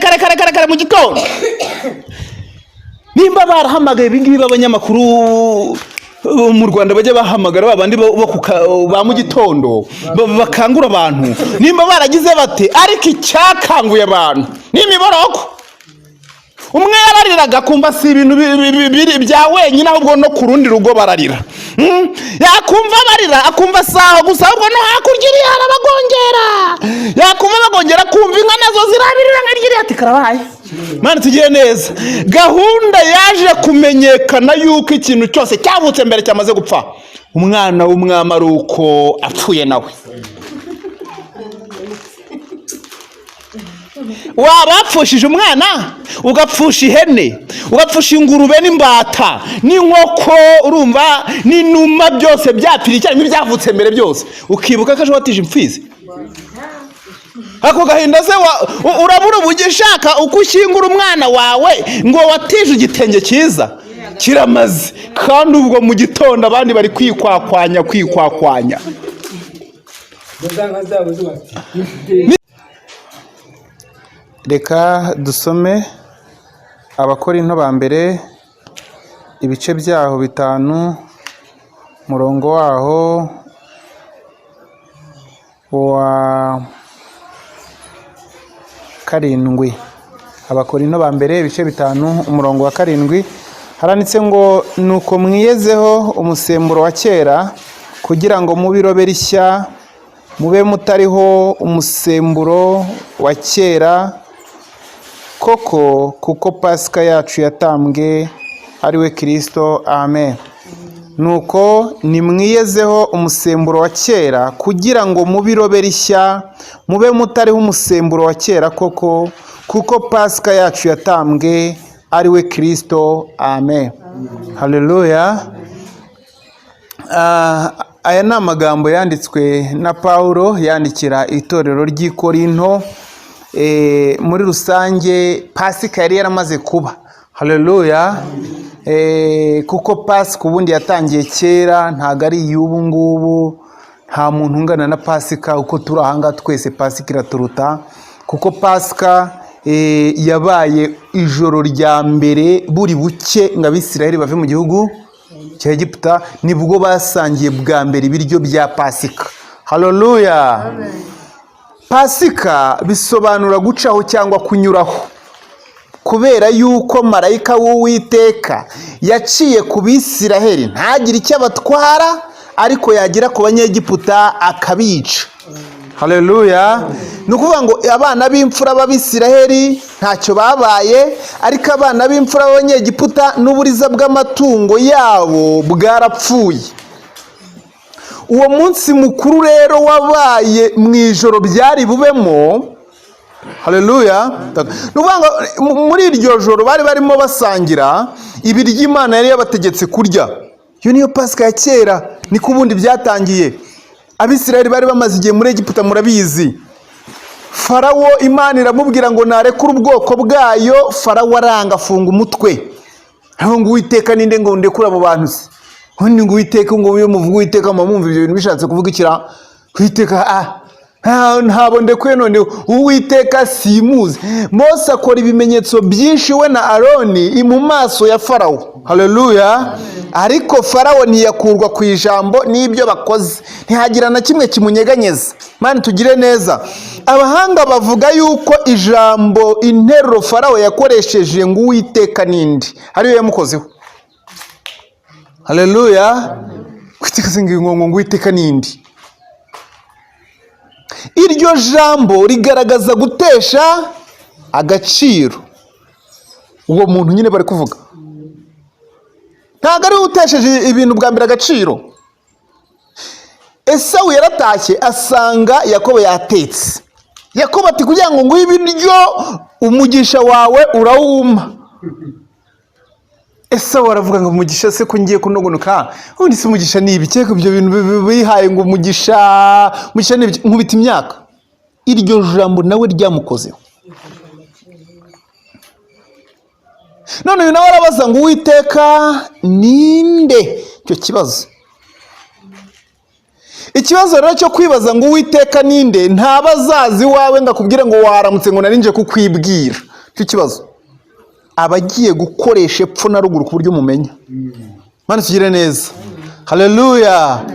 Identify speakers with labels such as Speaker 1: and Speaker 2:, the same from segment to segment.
Speaker 1: kare kare kare kare mu gitondo. Nimba barahamagaye ibingibi b'abanyamakuru mu Rwanda bajya bahamagara ba bandi bo ba mu gitondo bakangura abantu, nimba baragize bate, ariko icyakanguye abantu ni imiboroko. Umwe yarariraga akumva si ibintu bya wenyine, ahubwo no ku rundi rugo bararira. Yakumva barira akumva si aho gusa, ahubwo no hakurya iriya harabagongera. Yakumva bagongera akumva inka nazo zirabirira nka ryiriya, ati karabaye, Mana tugire neza. Gahunda yaje kumenyekana yuko ikintu cyose cyavutse mbere cyamaze gupfa, umwana w'umwami ari uko apfuye nawe. Waba wapfushije umwana, ugapfusha ihene, ugapfusha ingurube n'imbata n'inkoko, urumva n'inuma, byose byapfira icyarimwe, ibyavutse mbere byose, ukibuka ko ejo watije imfizi. Ako gahinda se urabura uburyo ushaka uko ushyingura umwana wawe ngo watije igitenge cyiza kiramaze, kandi ubwo mu gitondo abandi bari kwikwakwanya kwikwakwanya.
Speaker 2: Za nka zabo zubatse.
Speaker 3: Reka dusome Abakorinto ba mbere, ibice byaho 5, umurongo waho wa 7. Abakorinto ba mbere, ibice 5, umurongo wa 7, haranditse ngo: "Nuko mwiyezeho umusemburo wa kera, kugira ngo mube irobe rishya, mube mutariho umusemburo wa kera koko, kuko Pasika yacu yatambwe, ari we Kirisito." Amen. Nuko nimwiyezeho umusemburo wa kera, kugira ngo mube irobe rishya, mube mutariho umusemburo wa kera koko, kuko Pasika yacu yatambwe, ari we Kirisito. Amen. Haleluya. Aya ni amagambo yanditswe na Pawulo yandikira itorero ry'i Korinto. Muri rusange Pasika yari yaramaze kuba. Haleluya. Kuko Pasika ubundi yatangiye kera, ntabwo ari iy'ubu ngubu. Nta muntu ungana na Pasika. Uko turi aha ngaha twese Pasika iraturuta, kuko Pasika yabaye ijoro rya mbere buri buke ngo Abisirayeli bave mu gihugu cya Egiputa, nibwo basangiye bwa mbere ibiryo bya Pasika. Haleluya. Pasika bisobanura gucaho cyangwa kunyuraho, kubera yuko marayika w'Uwiteka yaciye ku Bisiraheli ntagire icyo abatwara, ariko yagera ku Banyegiputa akabica. Haleluya. Ni ukuvuga ngo abana b'imfura b'Abisiraheli ntacyo babaye, ariko abana b'imfura b'Abanyegiputa n'uburiza bw'amatungo yabo bwarapfuye. Uwo munsi mukuru rero wabaye mu ijoro byari bubemo. Haleluya. Ni ukuvuga ngo muri iryo joro bari barimo basangira ibiryo Imana yari yabategetse kurya. Iyo niyo Pasika ya kera, niko ubundi byatangiye. Abisirayeli bari bamaze igihe muri Egiputa, murabizi. Farawo, Imana iramubwira ngo narekure ubwoko bwayo. Farawo aranga, afunga umutwe. Aho ngo: "Uwiteka ninde ngo ndekure abo bantu se?" Ubundi ngo Uwiteka, ngo iyo muvuga Uwiteka muba mwumva ibyo bintu bishatse kuvuga ikira Uwiteka? Ntabwo ndekuye none Uwiteka simuzi. Mose akora ibimenyetso byinshi, we na Aroni, mu maso ya Farawo. Haleluya. Ariko Farawo ntiyakurwa ku ijambo n'ibyo bakoze, ntihagira na kimwe kimunyeganyeza. Mani tugire neza. Abahanga bavuga yuko ijambo, interuro Farawo yakoresheje ngo "Uwiteka ninde", ariyo yamukozeho. Haleluya. Ngo "Uwiteka ninde", iryo jambo rigaragaza gutesha agaciro uwo muntu nyine bari kuvuga. Ntabwo ari we utesheje ibintu bwa mbere agaciro. Esawu yaratashye asanga Yakobo yatetse. Yakobo ati: "Kugira ngo nguhe ibiryo, umugisha wawe urawumpa." Esawu aravuga ngo: "Umugisha se ko ngiye kunogonoka? Ubundi se umugisha ni ibiki? Ibyo bintu bihaye ngo umugisha, umugisha ni ibiki? Nkubita imyaka." Iryo jambo nawe ryamukozeho. None uyu nawe arabaza ngo: "Uwiteka ninde?" Icyo kibazo, ikibazo rero cyo kwibaza ngo "Uwiteka ninde", ntaba azazi iwawe ngo akubwire ngo: "Waramutse", ngo: "Nari nje kukwibwira." Icyo kibazo aba agiye gukoresha epfo na ruguru ku buryo umumenya. Mana tugire neza, haleluya.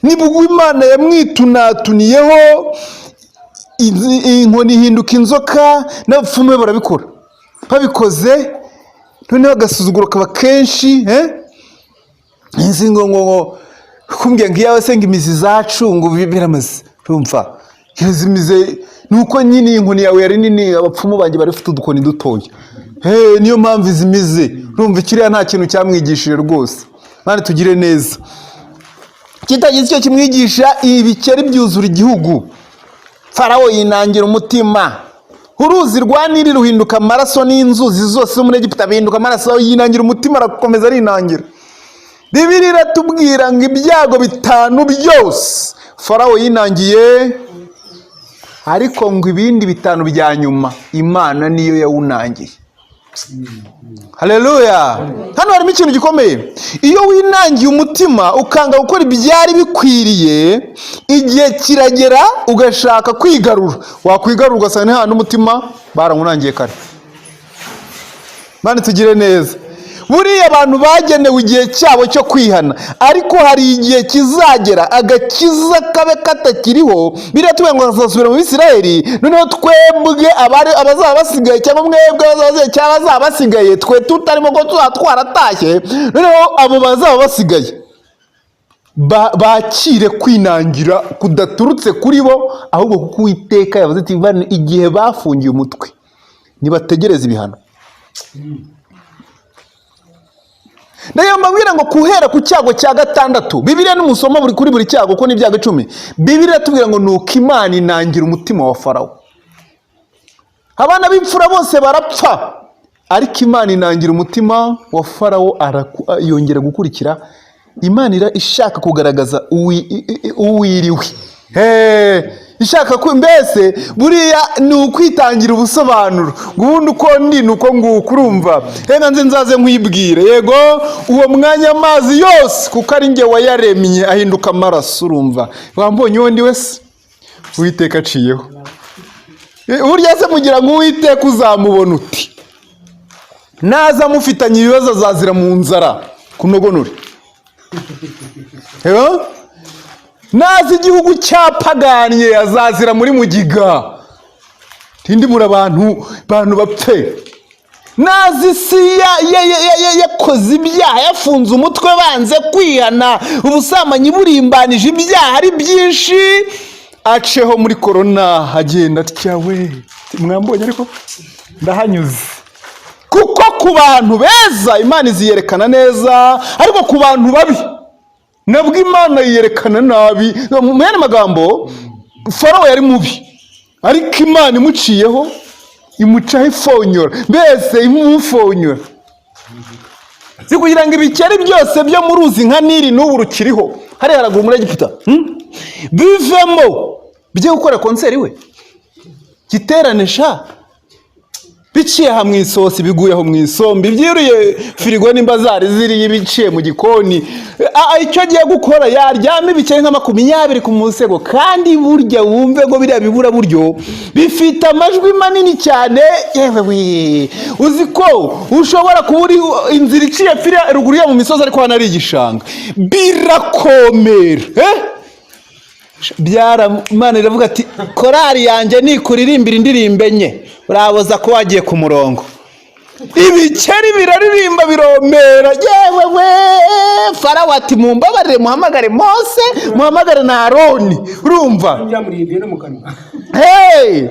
Speaker 3: Nibwo Imana yamwitunatuniyeho, inkoni ihinduka inzoka, n'abapfumu be barabikora, babikoze noneho agasuzuguro kaba kenshi. Nzi ngo kumbwira ngo iyawe se ngo imizi zacu ngo biramaze, urumva izi mize nuko nyine iyi nkoni yawe yari nini, abapfumu banjye bari bafite udukoni dutoya. Hey, niyo mpamvu izi mize, urumva kiriya nta kintu cyamwigishije rwose. Mana tugire neza, kitagize icyo kimwigisha, ibikeri byuzura igihugu. Farawo yinangira umutima, uruzi rwa Nili ruhinduka amaraso, n'inzuzi zose zo muri Egiputa bihinduka amaraso. Yinangira umutima, arakomeza arinangira. Bibiliya iratubwira ngo ibyago bitanu byose Farawo yinangiye, ariko ngo ibindi bitanu bya nyuma Imana niyo yawunangiye. Haleluya! Hano harimo ikintu gikomeye. Iyo winangiye umutima, ukanga gukora ibyari bikwiriye, igihe kiragera ugashaka kwigarura, wakwigarura ugasanga ni hahandi umutima barawunangiye kare. Mana tugire neza. Buriya abantu bagenewe igihe cyabo cyo kwihana, ariko hari igihe kizagera agakiza kabe katakiriho. Biriya tuvuga ngo bazasubira mu Bisirayeli, noneho twebwe abari abazaba basigaye, cyangwa mwebwe abazaba basigaye, cyangwa abazaba basigaye, twe tutarimo ko tuzaba twaratashye, noneho abo bazaba basigaye bakire kwinangira kudaturutse kuri bo, ahubwo kuko Uwiteka yavuze ati: "Bano igihe bafungiye umutwe nibategereze ibihano." Ndayo mbabwira ngo guhera ku cyago cya gatandatu, Bibiliya nimusoma buri kuri buri cyago, ko n'ibyago 10, Bibiliya iratubwira ngo nuko Imana inangira umutima wa Farawo, abana b'imfura bose barapfa, ariko Imana inangira umutima wa Farawo, yongera gukurikira Imana ishaka kugaragaza uwiriwe. Ishaka ko mbese buriya ni ukwitangira ubusobanuro, ngo ubundi uko ndi ni uko nguko, urumva reka nze nzaze nkwibwire. Yego, uwo mwanya amazi yose, kuko ari njye wayaremye, ahinduka amaraso, urumva wambonye uwo ndi wese. Uwiteka aciyeho. Burya se mugira ngo Uwiteka uzamubona uti? Naza mufitanye ibibazo, azazira mu nzara kunogonore. Naza igihugu cyapaganye, azazira muri mugiga ntindimura abantu bapfe. Naza isi yakoze ibyaha, yafunze umutwe, banze kwihana, ubusambanyi burimbanije, ibyaha ari byinshi, aceho muri korona agenda atya we, mwambonye ariko ndahanyuze. Kuko ku bantu beza Imana iziyerekana neza, ariko ku bantu babi nabwo Imana yiyerekana nabi. Mu yandi magambo, Farawo yari mubi, ariko Imana imuciyeho imucaho ifonyora, mbese imufonyora si kugira ngo ibikeri byose byo mu ruzi nka Nili n'ubu rukiriho hariya haraguru muri Egiputa, bivemo bijye gukora concert we giterane sha, biciye aha mu isosi, biguye aho mu isombe, byiruye firigo nimba zari ziriye, biciye mu gikoni. Icyo agiye gukora, yaryama ibikeri nka 20 ku musego. Kandi burya wumve ngo biriya bibura buryo bifite amajwi manini cyane. Yewe we, uzi ko ushobora kuba uri inzira iciye firiya ruguru ya mu misozi, ariko hano ari igishanga, birakomera, eh? Byara Imana iravuga ati: "Korari yanjye nikuririmbira indirimbo enye, uraboza ko wagiye ku murongo." Ibikeri biraririmba, biromera. Yewe we, Farawo ati: "Mumbabarire, muhamagare Mose, muhamagare na Aroni." Urumva
Speaker 2: Byamurimbiye no mu kanwa.
Speaker 3: Hey!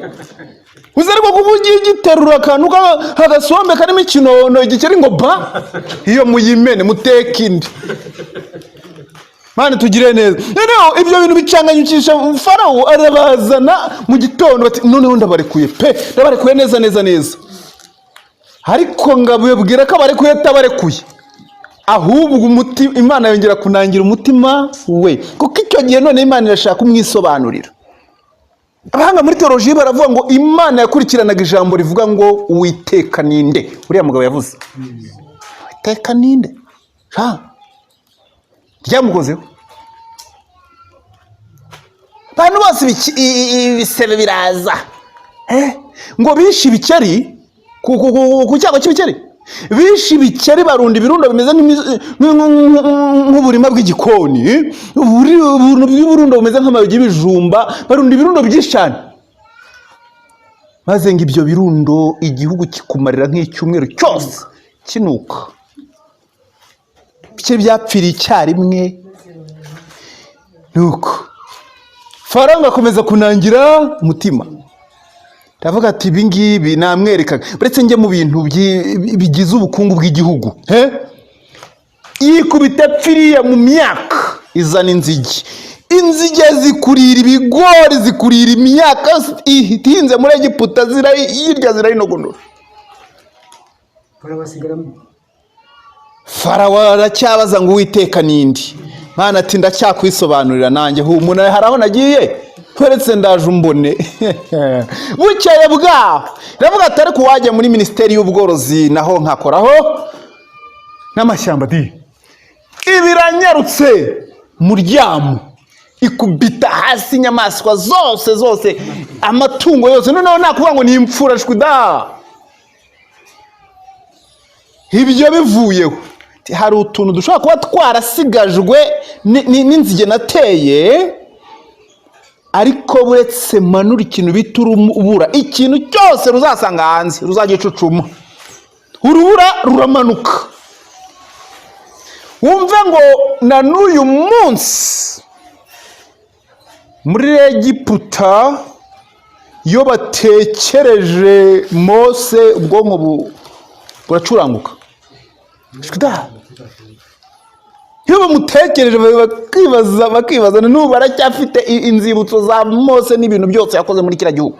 Speaker 3: Uzi ariko kuba ugiye ugiterura akantu agasombe karimo ikinono, igikeri ngo ba iyo muyimene muteke indi. Mana tugire neza. Noneho ibyo bintu bicanganyikisha Farawo, arabazana mu gitondo bati: "Noneho ndabarekuye pe, ndabarekuye neza neza neza." Ariko ngo ababwira ko abarekuye, atabarekuye, ahubwo Imana yongera kunangira umutima we, kuko icyo gihe none Imana irashaka kumwisobanurira. Abahanga muri teoloji baravuga ngo Imana yakurikiranaga ijambo rivuga ngo "Uwiteka ninde?" Uriya mugabo yavuze "Uwiteka ninde?" Ha, ryamukozeho. Abantu bose ibisebe biraza. Ngo bishe ibikeri.
Speaker 1: Ku cyago cy'ibikeri. Bishe ibikeri, barunda ibirundo bimeze nk'uburima bw'igikoni, eh? Ubuntu bw'ibirundo bumeze nk'amayogi y'ibijumba. Barunda ibirundo byinshi cyane, maze ngo ibyo birundo igihugu kikumarira nk'icyumweru cyose kinuka. Ibikeri byapfiriye icyarimwe. Nuko Farawo akomeza kunangira umutima, ndavuga ati: "Ibi ngibi namwerekaga, uretse njye mu bintu bigize ubukungu bw'igihugu." He, yikubita pfiriya mu myaka, izana inzige. Inzige zikurira ibigori, zikurira imyaka ihinze muri Egiputa, zirayirya, zirayinogonora.
Speaker 2: Barabasigaramo.
Speaker 1: Farawo aracyabaza ngo: "Uwiteka ninde?" Mana ati: "Ndacyakwisobanurira nanjye, humura, hari aho nagiye, uretse ndaje umbone." Bukeye bwaho ndavuga ati: "Ariko wajya muri Minisiteri y'Ubworozi naho nkakoraho n'amashyamba di." Ibiranyarutse muryamo, ikubita hasi inyamaswa zose zose, amatungo yose. Noneho nakuvuga ngo ni imfura shwi da. Ibyo bivuyeho, hari utuntu dushobora kuba twarasigajwe n'inzige nateye, ariko buretse manura ikintu bita urubura, ikintu cyose ruzasanga hanze ruzajya icucuma. Urubura ruramanuka. Wumve ngo na n'uyu munsi muri Egiputa, iyo batekereje Mose, ubwonko buracuranguka. Shwida. Iyo bamutekereje bakibaza n'ubu baracyafite inzibutso za Mose n'ibintu byose yakoze muri kiriya gihugu.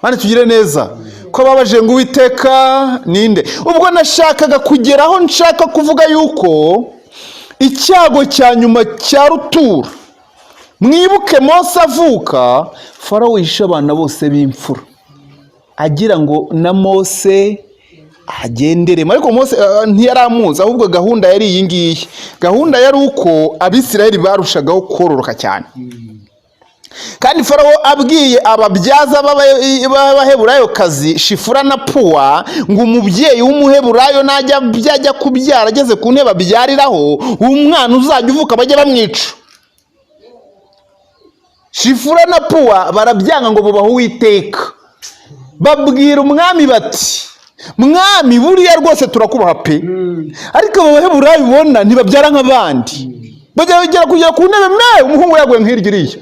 Speaker 1: Mani tugire neza ko babaje ngo: "Uwiteka ninde?" Ubwo nashakaga kugeraho, nshaka kuvuga yuko icyago cya nyuma cya rutura, mwibuke Mose avuka, Farawo yishe abana bose b'imfura agira ngo na Mose agenderemo, ariko Mose ntiyari amuzi. Ahubwo gahunda yari iyi ngiyi: gahunda yari uko Abisirayeli barushagaho kororoka cyane, kandi Farawo abwiye ababyaza b'Abaheburayokazi Shifura na Puwa ngo umubyeyi w'Umuheburayo najya ajya kubyara, ageze ku ntebe abyariraho, umwana uzajya uvuka bajye bamwica. Shifura na Puwa barabyanga ngo bubahe Uwiteka. Babwira umwami bati: "Mwami, buriya rwose turakubaha pe, ariko abo Baheburayo ubona ntibabyara nk'abandi, bajya bagera kugera ku ntebe me umuhungu yaguye nk'iryo iriya."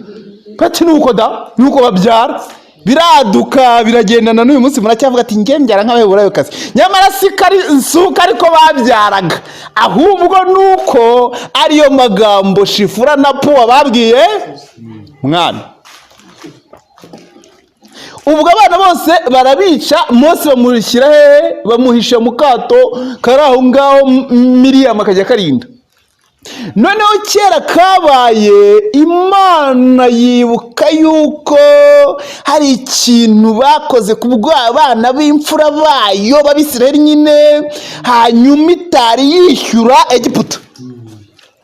Speaker 1: Bati: "Nuko da, nuko babyara." Biraduka, biragendana. N'uyu munsi muracyavuga ati: "Njye mbyara nk'Abaheburayo kazi." Nyamara si ko si uko ariko babyaraga, ahubwo nuko ariyo magambo Shifura na Puwa babwiye mwami. Ubwo abana bose barabica. Mose bamushyira hehe? Bamuhisha mu kato kari aho ngaho, Miriyamu akajya karinda. Noneho kera kabaye, Imana yibuka yuko hari ikintu bakoze ku bana b'imfura bayo b'Abisirayeli nyine, hanyuma itari yishyura Egiputa.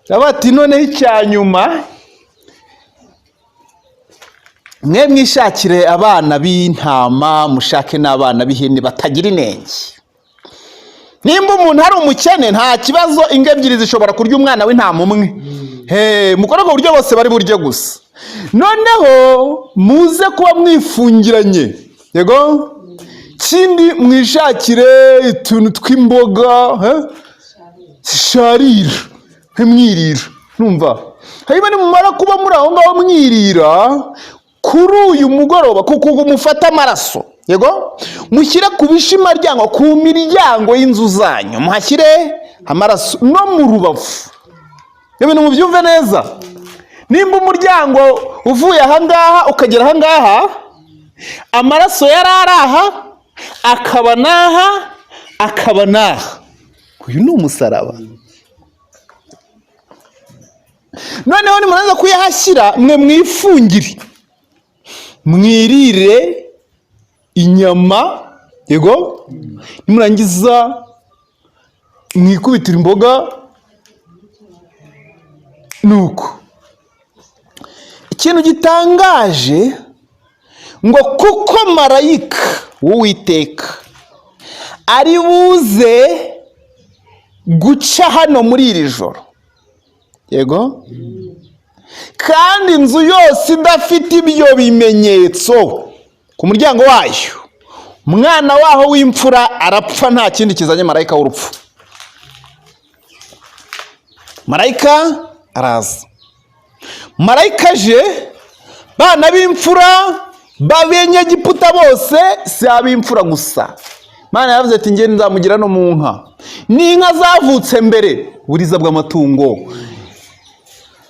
Speaker 1: Bati: "Noneho icya nyuma, mwe mwishakire abana b'intama, mushake n'abana b'ihene batagira inenge. Nimba umuntu ari umukene, nta kibazo, ingo ebyiri zishobora kurya umwana w'intama umwe. He, mukore ubwo buryo, bose bari burye gusa. Noneho muze kuba mwifungiranye." Yego, kindi mwishakire utuntu tw'imboga, he, zisharira, mwirira. Numva hanyuma nimumara kuba muri aho ngaho mwirira, kuri uyu mugoroba, kuko mufate amaraso, yego, mushyire ku bishimaryango, ku miryango y'inzu zanyu, muhashyire amaraso no mu rubavu. Ibyo bintu mubyumve neza. Nimba umuryango uvuye ahangaha ukagera ahangaha, amaraso yari ari aha, akaba n'aha, akaba n'aha. Uyu ni umusaraba. Noneho nimurangiza kuyahashyira, mwe mwifungire, mwirire inyama, yego, nimurangiza mwikubitire imboga. Nuko ikintu gitangaje ngo: "Kuko marayika w'Uwiteka
Speaker 3: Ari buze guca hano muri iri joro, yego, kandi inzu yose idafite ibyo bimenyetso ku muryango wayo, umwana waho w'imfura arapfa, nta kindi kizanye marayika w'urupfu. Marayika araza, marayika aje, bana b'imfura b'Abenyegiputa bose, si ab'imfura gusa. Imana yavuze ati: "Njye nzamugira no mu nka, n'inka zavutse mbere, buriza bw'amatungo,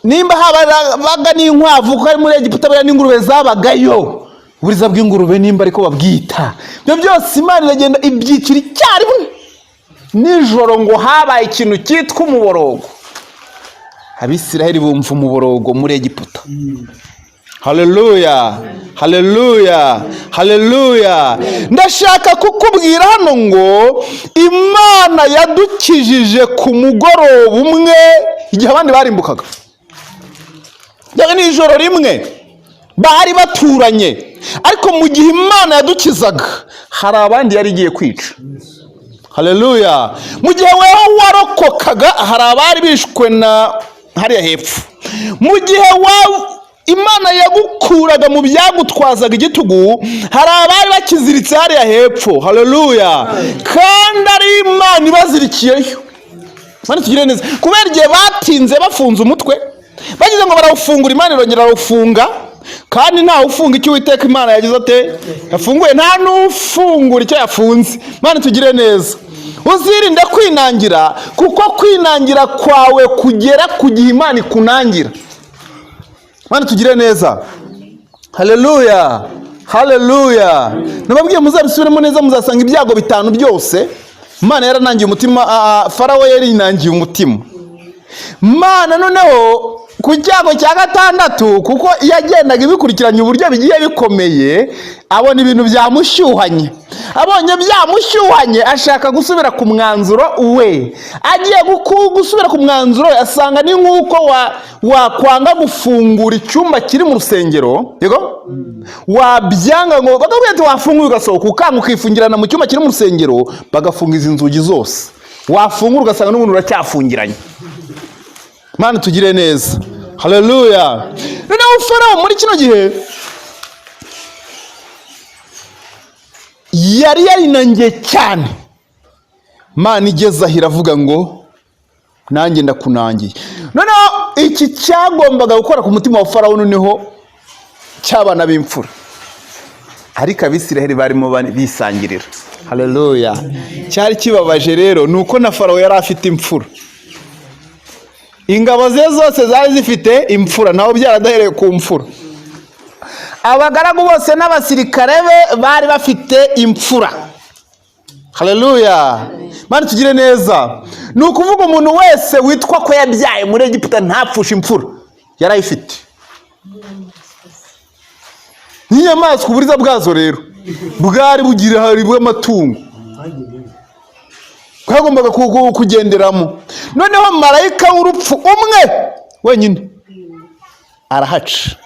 Speaker 3: nimba habaga n'inkwavu, kuko ari muri Egiputa, buriya n'ingurube zabagayo, uburiza bw'ingurube nimba ariko babwita." Ibyo byose Imana iragenda ibyicira icyarimwe. Nijoro ngo habaye ikintu cyitwa umuborogo. Abisiraheli bumva umuborogo muri Egiputa. Haleluya, haleluya, haleluya! Ndashaka kukubwira hano ngo Imana yadukijije ku mugoroba umwe igihe abandi barimbukaga. Byaba ni ijoro rimwe, bari baturanye, ariko mu gihe Imana yadukizaga hari abandi yari igiye kwica. Haleluya! Mu gihe wewe warokokaga hari abari bishwe na hariya hepfo. Mu gihe Imana yagukuraga mu byagutwazaga igitugu, hari abari bakiziritse hariya hepfo. Haleluya! Kandi ari Imana ibazirikiyeyo. Imana itugirire neza. Kubera igihe batinze bafunze umutwe, bagize ngo barawufungura, Imana irongera barawufunga. Kandi ntawe ufunga icyo Uwiteka Imana yagize ate? Yafunguye. Nta n'ufungura icyo yafunze. Imana itugire neza. Uzirinde kwinangira, kuko kwinangira kwawe kugera ku gihe Imana ikunangira. Imana itugire neza. Haleluya, haleluya! Nababwiye muzabisubiremo neza, muzasanga ibyago bitanu byose Imana yaranangiye umutima. Farawo yarinangiye umutima Mana. Noneho ku cyago cya gatandatu, kuko iyo yagendaga ibikurikiranye uburyo bigiye bikomeye, abona ibintu byamushyuhanye. Abonye byamushyuhanye, ashaka gusubira ku mwanzuro we. Agiye gusubira ku mwanzuro we, asanga ni nk'uko wakwanga gufungura icyumba kiri mu rusengero. Yego, wabyanga ngo bakakubwira ati wafunguye ugasohoka, ukanga ukifungirana mu cyumba kiri mu rusengero, bagafunga izi nzugi zose, wafungura ugasanga n'ubundi uracyafungiranye. Mana tugire neza. Haleluya! Noneho Farawo muri kino gihe yari yarinangiye cyane. Mana igeze aho iravuga ngo: "Nanjye ndakunangiye." Noneho iki cyagombaga gukora ku mutima wa Farawo noneho cy'abana b'imfura, ariko Abisiraheli barimo bisangirira. Haleluya! Cyari kibabaje rero ni uko na Farawo yari afite imfura, ingabo ze zose zari zifite imfura, nawe byaradahereye ku mfura. Abagaragu bose n'abasirikare be bari bafite imfura. Haleluya! Mana tugire neza. Ni ukuvuga umuntu wese witwa ko yabyaye muri Egiputa ntapfushe imfura, yarayifite. Nk'inyamaswa, uburiza bwazo rero bwari bugira hari bw'amatungo bwagombaga kugenderamo. Noneho marayika w'urupfu umwe wenyine arahaca.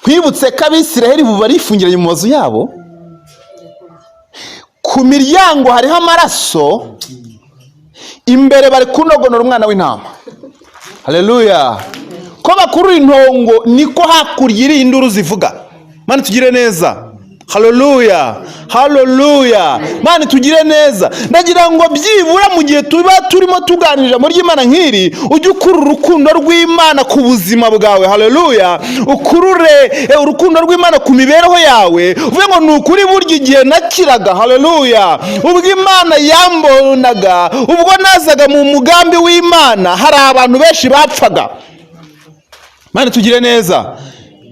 Speaker 3: Nkwibutse ko Abisiraheli ubu barifungiranye mu mazu yabo, ku miryango hariho amaraso, imbere bari kunogonora umwana w'intama. Haleluya! Ko bakurura intongo, niko hakurya iri induru zivuga. Mana tugire neza. Haleluya, haleluya! Mana tugire neza. Ndagira ngo byibura mu gihe tuba turimo tuganira ijambo ry'Imana nk'iri, ujye ukurura urukundo rw'Imana ku buzima bwawe. Haleluya! Ukurure urukundo rw'Imana ku mibereho yawe, uvuge ngo: "Ni ukuri burya igihe nakiraga, haleluya, ubwo Imana yambonaga, ubwo nazaga mu mugambi w'Imana, hari abantu benshi bapfaga." Mana tugire neza.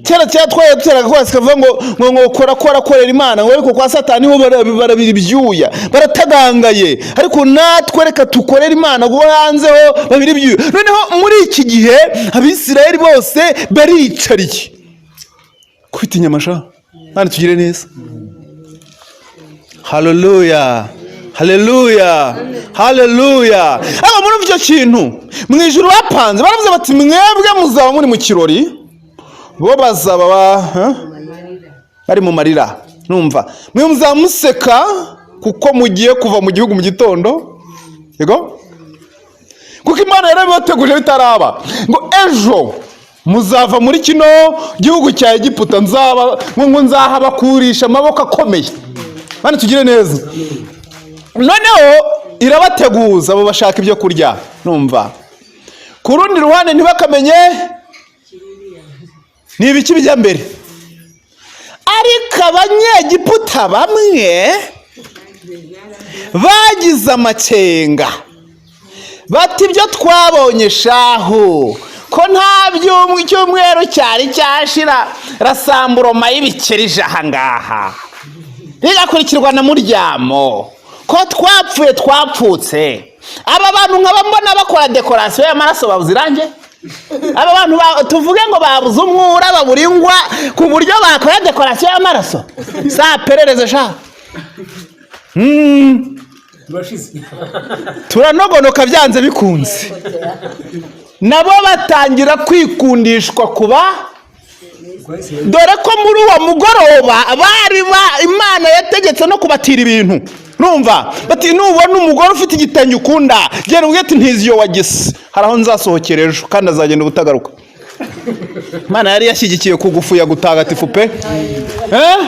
Speaker 3: Kera kera twari duteraga kose kavuga ngo kora kora korera Imana, ngo ariko kwa Satani ho barabira ibyuya, baratagangaye. Ariko natwe reka tukorere Imana, kuko hanze ho babira ibyuya. Noneho muri iki gihe Abisirayeli bose baricariye kwita inyama sha. Mana tugire neza. Haleluya, haleluya, haleluya! Aba muri icyo kintu mu ijuru bapanze, baravuze bati: "Mwebwe muzaba muri mu kirori, bo bazaba bari mu marira."
Speaker 1: Numva mwe muzamuseka kuko mugiye kuva mu gihugu mu gitondo. Yego, kuko Imana yarabibateguje bitaraba, ngo ejo muzava muri kino gihugu cya Egiputa, nzaba ngo nzahabakurisha amaboko akomeye. Bane tugire neza. Noneho irabateguza, abo bashaka ibyo kurya. Numva ku rundi ruhande ntibakamenye ni ibiki bijya mbere. Ariko Abanyegiputa bamwe bagize amakenga, bati: "Ibyo twabonye shahu, ko nta icyumweru cyari cyashira rassemblement y'ibikeri ije ahangaha, bigakurikirwa na muryamo, ko twapfuye twapfutse. Aba bantu nkaba mbona bakora décoration y'amaraso, babuze irange. Aba bantu tuvuge ngo babuze umwura, babura ingwa, ku buryo bakora décoration y'amaraso? Sa perereze sha."
Speaker 2: Turashize.
Speaker 1: Turanogonoka byanze bikunze. Nabo batangira kwikundishwa kuba, dore ko muri uwo mugoroba bari ba Imana yategetse no kubatira ibintu. Numva bati: "Nubona umugore ufite igitenge ukunda, genda ubwire ati: 'Ntizi iyo wagise, hari aho nzasohokera ejo,' kandi azagenda ubutagaruka." Imana yari yashyigikiye kugufuya gutagatifu pe. Eh?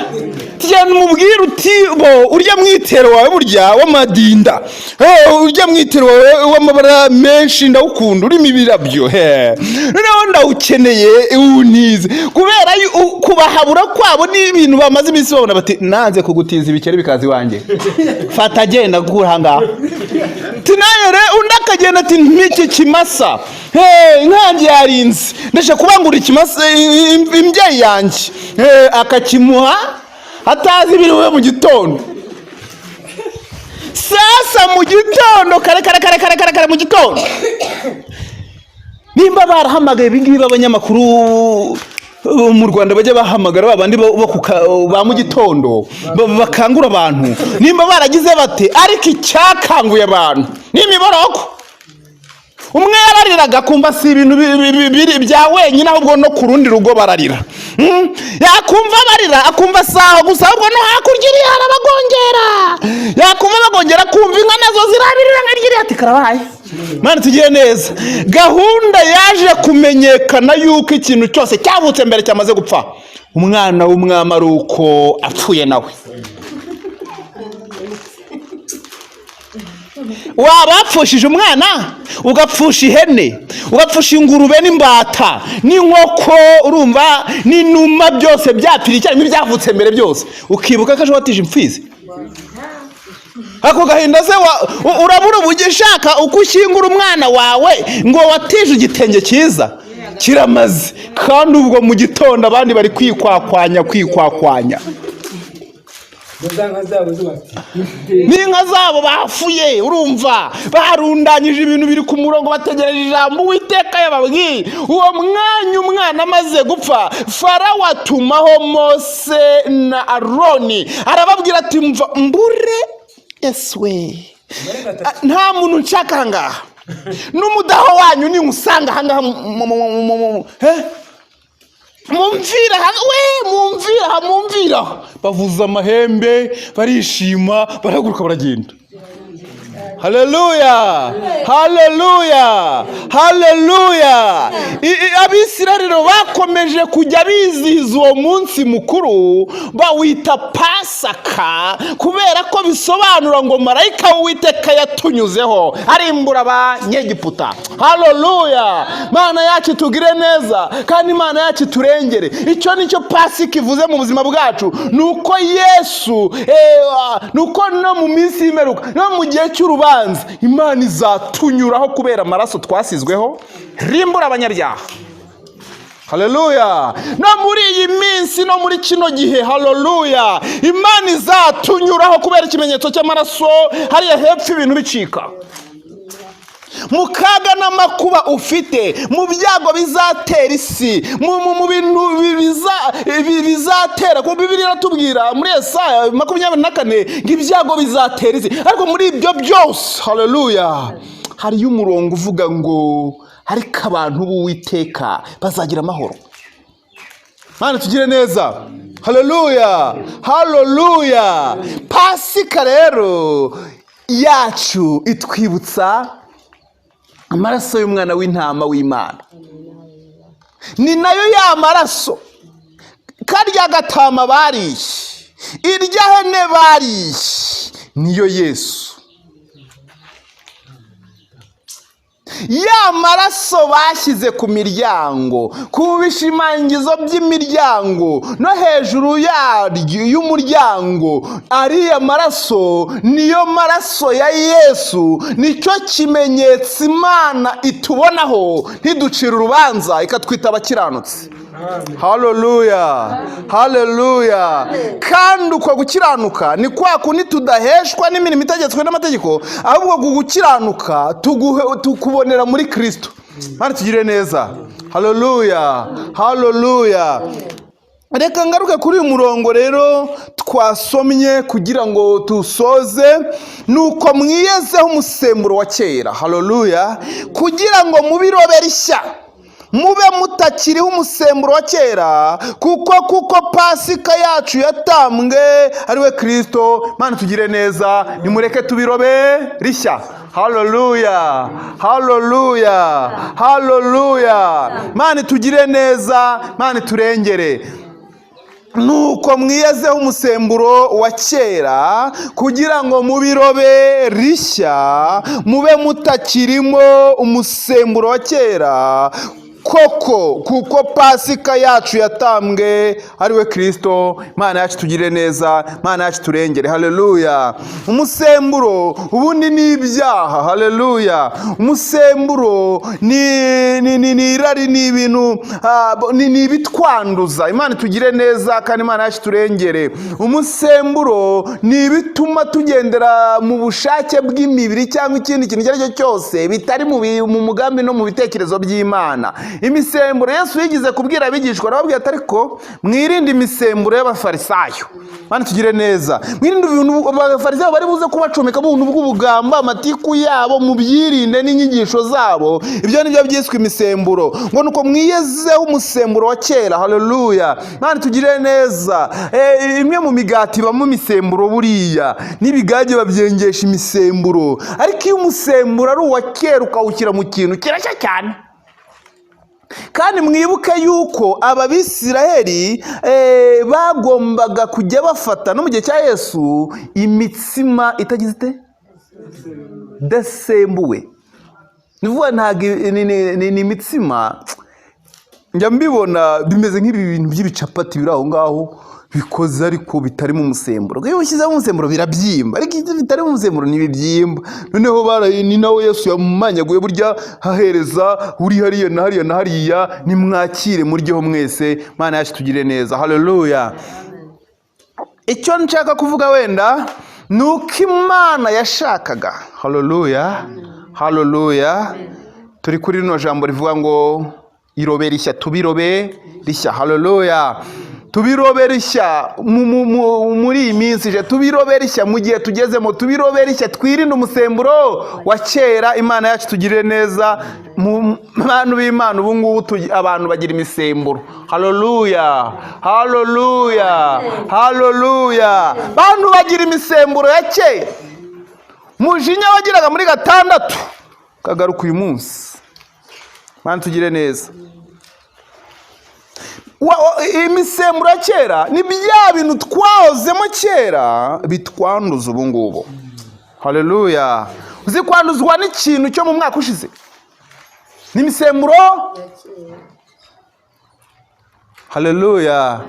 Speaker 1: Tugenda umubwire uti: "Bo urya mwitero wawe burya w'amadinda, urya mwitero wawe w'amabara menshi ndawukunda, urimo ibirabyo, he, noneho ndawukeneye, uwuntize." Kubera kubahabura kwabo n'ibintu bamaze iminsi babona, bati: "Nanze kugutiza ibikeri bikaza iwanjye, fata, genda gukura ahangaha." Tinayere undi akagenda ati: "Mpiki kimasa, hey, inkangi yarinze, ndashaka kubangura ikimasa imbyeyi yanjye." Hey, akakimuha atazi ibiri bube mu gitondo. Sasa mu gitondo kare kare kare kare kare kare mu gitondo, nimba barahamagaye ibingibi abanyamakuru mu Rwanda bajya bahamagara ba bandi bo ba mu gitondo bakangura abantu, nimba baragize bate, ariko icyakanguye abantu ni imiboroko. Umwe yarariraga akumva si ibintu biri bya wenyine, ahubwo no ku rundi rugo bararira. Yakumva barira akumva si aho gusa, ahubwo no hakurya iriya harabagongera. Yakumva bagongera, akumva inka nazo zirabirira nka ryiriya, ati: "Karabaye." Mana tugire neza. Gahunda yaje kumenyekana yuko ikintu cyose cyavutse mbere cyamaze gupfa, umwana w'umwami ari uko apfuye nawe. Waba wapfushije umwana, ugapfusha ihene, ugapfusha ingurube n'imbata n'inkoko, urumva, n'inuma, byose byapfira icyarimwe, ibyavutse mbere byose, ukibuka ko ejo watije imfizi. Ako gahinda se urabura uburyo ushaka uko ushyingura umwana wawe ngo watije igitenge cyiza kiramaze, kandi ubwo mu gitondo abandi bari kwikwakwanya kwikwakwanya.
Speaker 2: Za nka zabo zubatse.
Speaker 1: N'inka zabo bafuye, urumva barundanyije ibintu biri ku murongo, bategereje ijambo Uwiteka yababwiye. Uwo mwanya umwana amaze gupfa, Farawo atumaho Mose na Aroni, arababwira ati: "Mva mbure eswe, nta muntu nshaka ahangaha, n'umudaho wanyu niwusanga ahangaha eh? Mumvira aha we, mumvira aha, mumvira aha." Bavuza amahembe, barishima, barahaguruka, baragenda. Haleluya, haleluya, haleluya! Abisirayeli rero bakomeje kujya bizihiza uwo munsi mukuru, bawita Pasaka, kubera ko bisobanura ngo marayika w'Uwiteka yatunyuzeho arimbura Abanyegiputa. Haleluya! Mana yacu tugire neza, kandi Imana yacu turengere. Icyo nicyo Pasika ivuze mu buzima bwacu, ni uko Yesu ni uko no mu minsi y'imperuka, no mu gihe cy'urubanza, Imana izatunyuraho kubera amaraso twasizweho, rimbura abanyabyaha. Haleluya! No muri iyi minsi, no muri kino gihe, haleluya, Imana izatunyuraho kubera ikimenyetso cy'amaraso hariya hepfo, ibintu bicika. Mu kaga n'amakuba ufite, mu byago bizatera isi, mu bintu bizatera, kuko Bibiliya iratubwira muri Yesaya 24 ngo ibyago bizatera isi. Ariko muri ibyo byose, haleluya, hariyo umurongo uvuga ngo: "Ariko abantu b'Uwiteka bazagira amahoro." Mana tugire neza.
Speaker 3: Haleluya, haleluya. Pasika rero yacu itwibutsa amaraso y'umwana w'intama w'Imana. Ni nayo ya maraso karya gatama bariye, irya hene bariye, niyo Yesu. Ya maraso bashyize ku miryango, ku bishimangizo by'imiryango no hejuru y'umuryango, ariya maraso niyo maraso ya Yesu. Nicyo kimenyetso Imana itubonaho, ntiducira urubanza ikatwita abakiranutsi. Haleluya, haleluya. Kandi uko gukiranuka ni kwa kundi tudaheshwa n'imirimo itegetswe n'amategeko, ahubwo gukiranuka tukubonera muri Kristo. Mana tugire neza. Haleluya, haleluya. Reka ngaruke kuri uyu murongo rero twasomye kugira ngo tusoze. Nuko mwiyezeho umusemburo wa kera, haleluya, kugira ngo mubirobe rishya, mube mutakiriho umusemburo wa kera, kuko Pasika yacu yatambwe ari we Kristo. Mana tugire neza, nimureke tubirobe rishya. Haleluya, haleluya, haleluya. Mana tugire neza, Mana turengere. Nuko mwiyezeho umusemburo wa kera kugira ngo mubirobe rishya, mube mutakirimo umusemburo wa kera, koko kuko Pasika yacu yatambwe ari we Kristo. Mana yacu tugire neza, Mana yacu turengere. Haleluya. Umusemburo ubundi ni ibyaha. Haleluya. Umusemburo ni irari, ni ibintu, ni ibitwanduza. Imana tugire neza kandi Imana yacu turengere. Umusemburo ni ibituma tugendera mu bushake bw'imibiri cyangwa ikindi kintu icyo ari cyo cyose bitari mu mugambi no mu bitekerezo by'Imana. Imisemburo Yesu yigize kubwira abigishwa, arababwira ati ariko mwirinde imisemburo y'abafarisayo. Mana tugire neza, mwirinde ibintu abafarisayo bari buze kubacomeka mu buntu bw'ubugamba, amatiku yabo, mubyirinde n'inyigisho zabo. Ibyo nibyo byiswe imisemburo. Ngo nuko mwiyezeho umusemburo wa kera. Haleluya. Mana tugire neza. Imwe mu migati ibamo imisemburo buriya, n'ibigage babyengesha imisemburo. Ariko iyo umusemburo ari uwa kera ukawushyira mu kintu kirashya cyane. Kandi mwibuke yuko Abisiraheli bagombaga kujya bafata no mu gihe cya Yesu imitsima itagize ite? Idasembuwe. Ni ukuvuga ntabwo ni imitsima, njya mbibona bimeze nk'ibi bintu by'ibicapati biri aho ngaho bikoze ariko bitarimo umusemburo. Iyo ushyizemo umusemburo birabyimba, ariko iyo bitarimo umusemburo ntibibyimba. Noneho ni nawe Yesu yamanyaguye burya, hahereza uri hariya na hariya na hariya, nimwakire muryeho mwese. Mana yacu tugire neza. Haleluya. Icyo nshaka kuvuga wenda ni uko Imana yashakaga. Haleluya, haleluya. Turi kuri rino jambo rivuga ngo irobe rishya, tubirobe rishya. Haleluya. Tubirobe rishya muri iyi minsi ije, tubirobe rishya mu gihe tugezemo, tubirobe rishya, twirinde umusemburo wa kera. Imana yacu tugirire neza. Mu bantu b'Imana ubu ngubu abantu bagira imisemburo. Haleluya, haleluya, haleluya. Bantu bagira imisemburo ya kera. Mujinya wagiraga muri 6 kagaruka uyu munsi. Mana tugire neza. Imisemburo ya kera ni bya bintu twahozemo kera bitwanduza ubu ngubu. Haleluya. Uzi kwanduzwa n'ikintu cyo mu mwaka ushize? Ni imisemburo. Haleluya.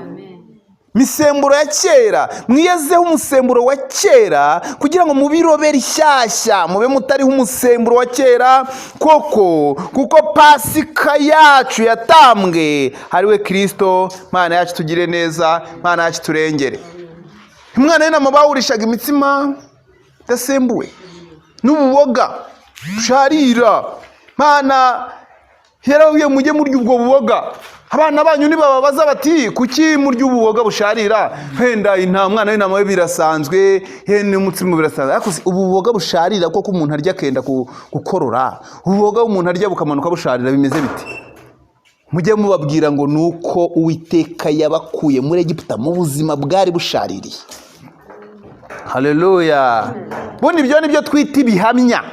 Speaker 3: Misemburo ya kera, mwiyezeho umusemburo wa kera kugira ngo mubirobe rishyashya, mube mutariho umusemburo wa kera, koko kuko Pasika yacu yatambwe ari we Kristo. Mana yacu tugire neza, Mana yacu turengere. Umwana w'intama bawurishaga imitsima idasembuwe n'ububoga busharira. Mana yarababwiye mujye murya ubwo buboga. Abana banyu nibababaza bati kuki murya ububoga busharira, wenda mwana w'intama we birasanzwe, hene umutsima birasanzwe, ariko ububoga busharira koko umuntu arya akenda gukorora, ububoga umuntu arya bukamanuka busharira bimeze bite? Mujye mubabwira ngo ni uko Uwiteka yabakuye muri Egiputa mu buzima bwari bushaririye. Haleluya! Bundi ibyo ni byo twita ibihamya,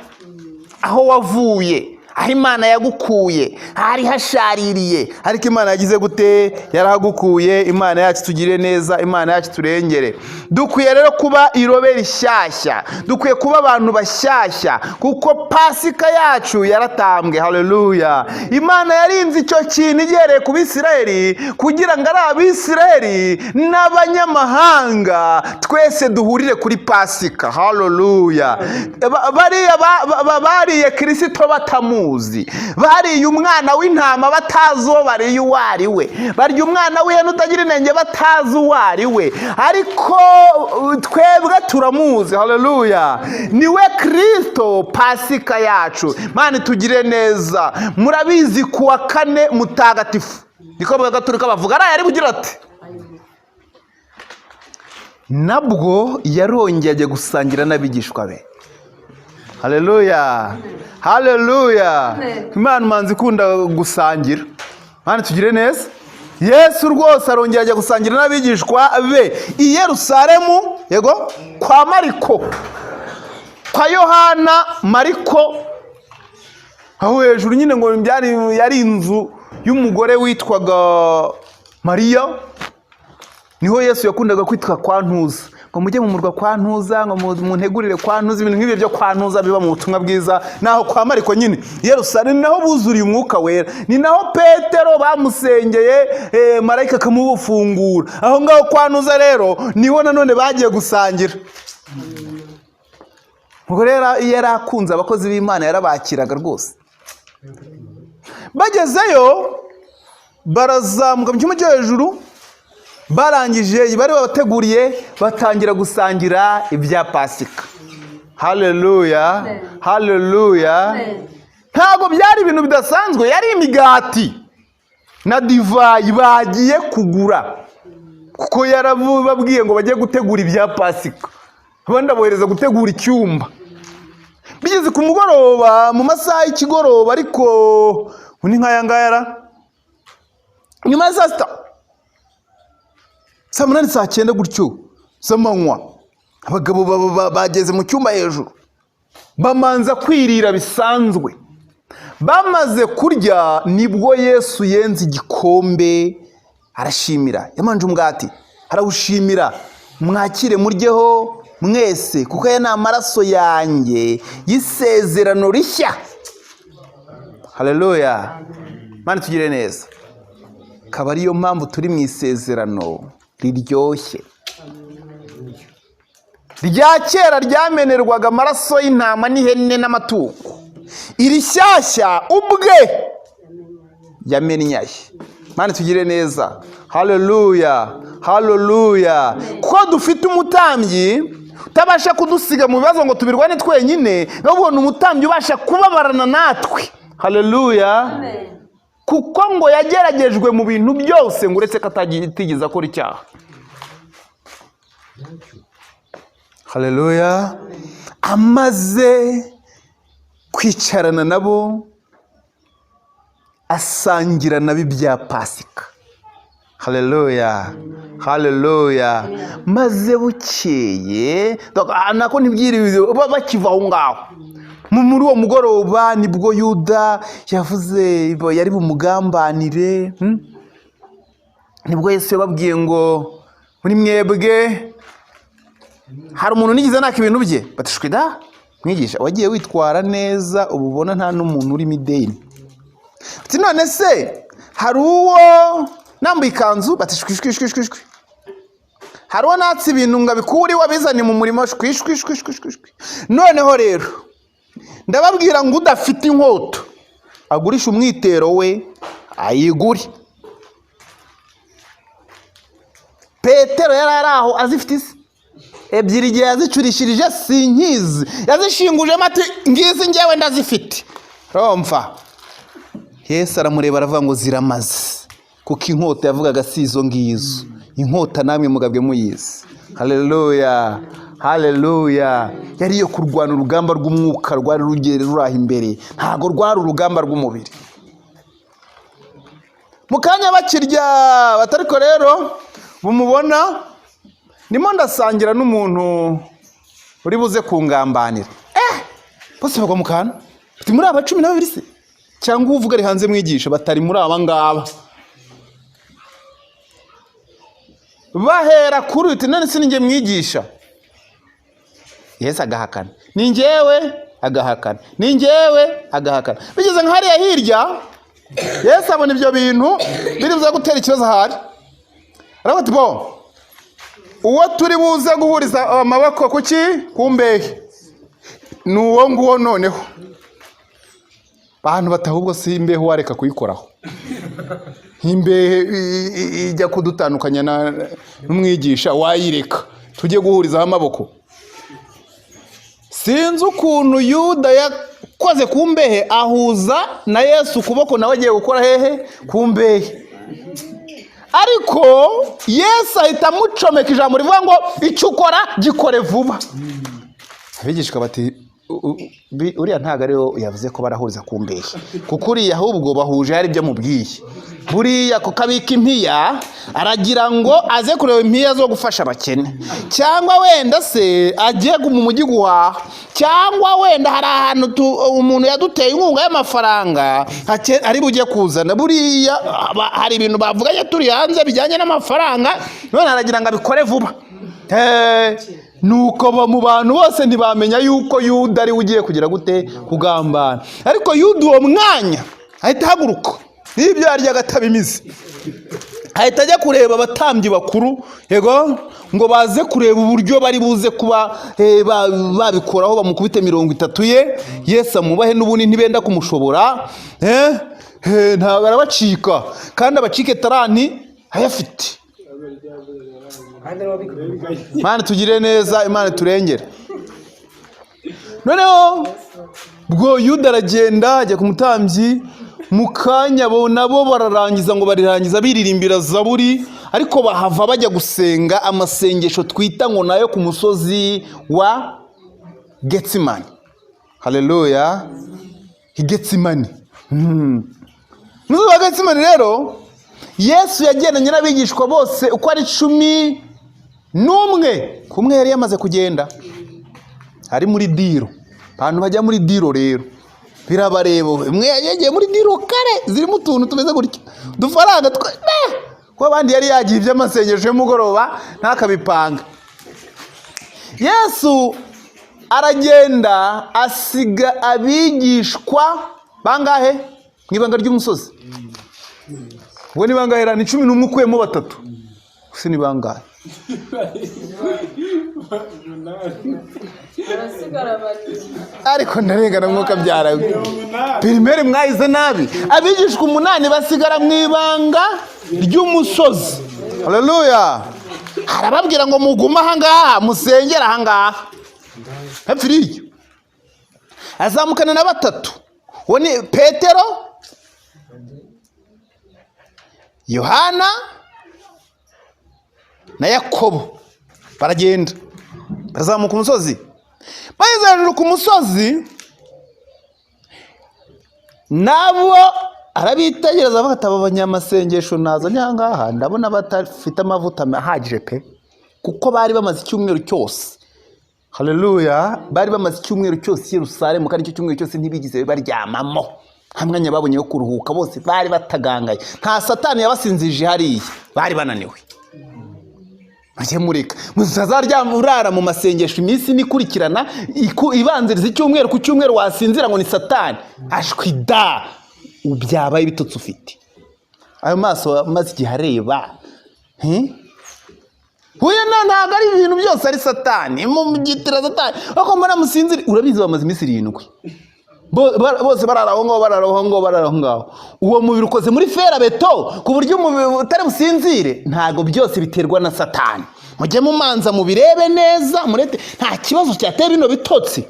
Speaker 3: aho wavuye, aho Imana yagukuye hari hashaririye, ariko Imana yagize gute? Yarahagukuye. Imana yacu tugire neza, Imana yacu turengere. Dukwiye rero kuba irobe rishyashya, dukwiye kuba abantu bashyashya, kuko Pasika yacu yaratambwe. Haleluya! Imana yarinze icyo kintu igihereye ku Bisirayeli, kugira ngo ari Abisirayeli n'abanyamahanga twese duhurire kuri Pasika. Haleluya! Bariya bariye Kirisito batamuzi, bariye umwana w'intama batazi uwo bariye uwo ari we, barya umwana w'ihene utagira inenge batazi uwo ari we, ariko twebwe turamuzi. Haleluya! Niwe Kirisito, Pasika yacu. Imana itugire neza. Murabizi, ku wa kane mutagatifu, niko Bagaturika bavuga, ariya ari bugira ati nabwo yarongeye ajya gusangira n'abigishwa be. Haleluya, haleluya! Imana umanza ikunda gusangira. Imana tugire neza. Yesu rwose arongera ajya gusangira n'abigishwa be i Yerusalemu, yego, kwa Mariko, kwa Yohana Mariko, aho hejuru nyine ngo byari yari inzu y'umugore witwaga Mariya. Niho Yesu yakundaga kwitwa kwa Ntuza, ngo mujye mu murwa kwa Ntuza, ngo muntegurire kwa Ntuza. Ibintu nk'ibyo byo kwa Ntuza biba mu butumwa bwiza, naho kwa Mariko nyine i Yerusalemu, ni naho buzuriye umwuka wera, ni naho Petero bamusengeye, marayika akamufungura. Aho ngaho kwa Ntuza rero niho nanone bagiye gusangira. Ubwo rero iyo yari akunze abakozi b'Imana, yarabakiraga rwose. Bagezeyo barazamuka mu cyumba cyo hejuru, barangije bari babateguriye, batangira gusangira ibya Pasika. Haleluya, haleluya! Ntabwo byari ibintu bidasanzwe, yari imigati na divayi bagiye kugura, kuko yarababwiye ngo bajye gutegura ibya Pasika, abandi abohereza gutegura icyumba. Bigeze ku mugoroba, mu masaha y'ikigoroba, ariko ni nk'aya ngaya ra, nyuma ya saa sita, saa munani, saa cyenda gutyo z'amanywa, abagabo bageze mu cyumba hejuru, bamanza kwirira bisanzwe. Bamaze kurya nibwo Yesu yenze igikombe arashimira, yamanje umugati arawushimira: "Mwakire muryeho mwese, kuko aya ni amaraso yanjye y'isezerano rishya." Haleluya! Imana tugire neza. Akaba ariyo mpamvu turi mu isezerano riryoshye. Rya kera ryamenerwaga amaraso y'intama n'ihene n'amatungo, iri shyashya ubwe yamennye. Imana tugire neza. Haleluya, haleluya! Ko dufite umutambyi utabasha kudusiga mu bibazo ngo tubirwane twenyine, ahubwo ni umutambyi ubasha kubabarana natwe. Haleluya! Kuko ngo yageragejwe mu bintu byose, ngo uretse ko atigeze akora icyaha. Haleluya! Amaze kwicarana nabo, asangira nabo ibya Pasika. Haleluya, haleluya! Maze bukeye nako ntibyiriwe, bakiva aho ngaho muri uwo mugoroba, nibwo Yuda yavuze yari bumugambanire. Nibwo Yesu yababwiye ngo muri mwebwe hari umuntu nigeze naka ibintu bye? Batishwe da, mwigisha, wagiye witwara neza, ubu ubona nta n'umuntu urimo ideni. Ati none se hari uwo nambaye ikanzu? Bati shwi shwi shwi shwi shwi. Hari uwo natse ibintu ngo abikure iwe abizane mu murimo? Shwi shwi shwi shwi shwi shwi. Noneho rero ndababwira ngo udafite inkota agurishe umwitero we ayigure. Petero yari ari aho azifite isi ebyiri, igihe yazicurishirije sinkizi, yazishingujemo, ati ngizi ngewe ndazifite. Romva Yesu aramureba aravuga ngo ziramaze, kuko inkota yavugaga si izo ngizo, inkota namwe mugabwe muyizi. Haleluya, haleluya! Yari iyo kurwana urugamba rw'umwuka rwari rugere ruraha imbere, ntabwo rwari urugamba rw'umubiri. Mu kanya bakirya batariko rero bumubona ndimo ndasangira n'umuntu uri buze kungambanira. Bose bagwa mu kantu, bati muri aba 12 se cyangwa uvuga ari hanze mwigisha, batari muri aba ngaba. Bahera kuri uti none si ninjye mwigisha. Yesu agahakana, ni njyewe, agahakana, ni njyewe, agahakana. Bigeze nka hariya hirya, Yesu abona ibyo bintu biri buze gutera ikibazo ahari, aravuga ati bo uwo turi buze guhuriza amaboko kuki ku mbehe ni uwo nguwo. Noneho bantu batahubwo si imbehe wareka kuyikoraho, imbehe ijya kudutandukanya n'umwigisha wayireka tujye guhurizaho amaboko. Sinzi ukuntu Yuda yakoze ku mbehe ahuza na Yesu ukuboko, nawe agiye gukora hehe? Ku mbehe. Ariko Yesu ahita amucomeka ijambo rivuga ngo icyo ukora gikore vuba. Abigishwa bati uriya ntabwo ariwe yavuze ko barahuriza ku mbehe, kuko uriya ahubwo bahuje hari ibyo mubwiye. Buriya kuko abika impiya aragira ngo aze kureba impiya zo gufasha abakene, cyangwa wenda se agiye mu mujyi guhaha, cyangwa wenda hari ahantu umuntu yaduteye inkunga y'amafaranga ari bujye kuzana. Buriya hari ibintu bavuganye turi hanze bijyanye n'amafaranga, none aragira ngo abikore vuba. Nuko mu bantu bose ntibamenya yuko Yuda ari ugiye kugira gute kugambana. Ariko Yuda uwo mwanya ahita ahaguruka n'ibyo yaryaga atabimize, ahita ajya kureba abatambyi bakuru, yego, ngo baze kureba uburyo bari buze kuba babikoraho, bamukubite 30 ye. Yesu amubahe n'ubundi ntibenda kumushobora, ntabwo arabacika, kandi abacike taranti ayafite. Imana tugire neza, Imana turengere. Noneho bwo Yuda aragenda ajya ku mutambyi, mu kanya bo nabo bararangiza ngo barirangiza biririmbira zaburi, ariko bahava bajya gusenga amasengesho twita ngo nayo ku musozi wa Getsimani. Haleluya, Getsimani. Musozi wa Getsimani rero Yesu yagendanye n'abigishwa bose uko ari 11, kumwe yari yamaze kugenda ari muri diro. Abantu bajya muri diro rero birabareba, umwe yagiye muri diro kare zirimo utuntu tumeze gutya dufaranga kuko abandi yari yagiye iby'amasengesho y'umugoroba ntakabipanga. Yesu aragenda asiga abigishwa bangahe mu ibanga ry'umusozi? Ubwo ni bangahe? Ni 11 ukuyemo 3, si ni bangahe? Ariko ndarengana mwuka byarawe. Primaire mwayize nabi. Abigishwa 8 basigara mu ibanga ry'umusozi. Haleluya. Arababwira ngo mugume aha ngaha, musengera aha ngaha. Hepfiriyo azamukana na 3. Uwo ni Petero, Yohana na Yakobo. Baragenda bazamuka umusozi. Bageze hejuru ku musozi nabo arabitegereza avuga ati aba banyamasengesho nazanye aha ngaha ndabona badafite amavuta ahagije pe, kuko bari bamaze icyumweru cyose. Haleluya, bari bamaze icyumweru cyose i Yerusalemu, kandi icyo cyumweru cyose ntibigize baryamamo, nta mwanya babonye wo kuruhuka, bose bari batagangaye, nta satani yabasinzije hariya, bari bananiwe. Mujye mureka mutazaryama urara mu masengesho iminsi nikurikirana ibanziriza icyumweru ku cyumweru wasinzira ngo ni satani. Ashwi da, ubyabaye ibitotsi ufite. Ayo maso amaze igihe areba. Huye na ntabwo ari ibintu byose ari satani, mugitira satani. Ariko mbona musinzire, urabizi bamaze iminsi 7. Bose barara aho ngaho, barara aho ngaho, barara aho ngaho. Uwo mubiri ukoze muri ferabeto ku buryo umubiri utari businzire. Ntabwo byose biterwa na satani. Mujye mumanza mubirebe neza, murete nta kibazo cyatera bino bitotsi.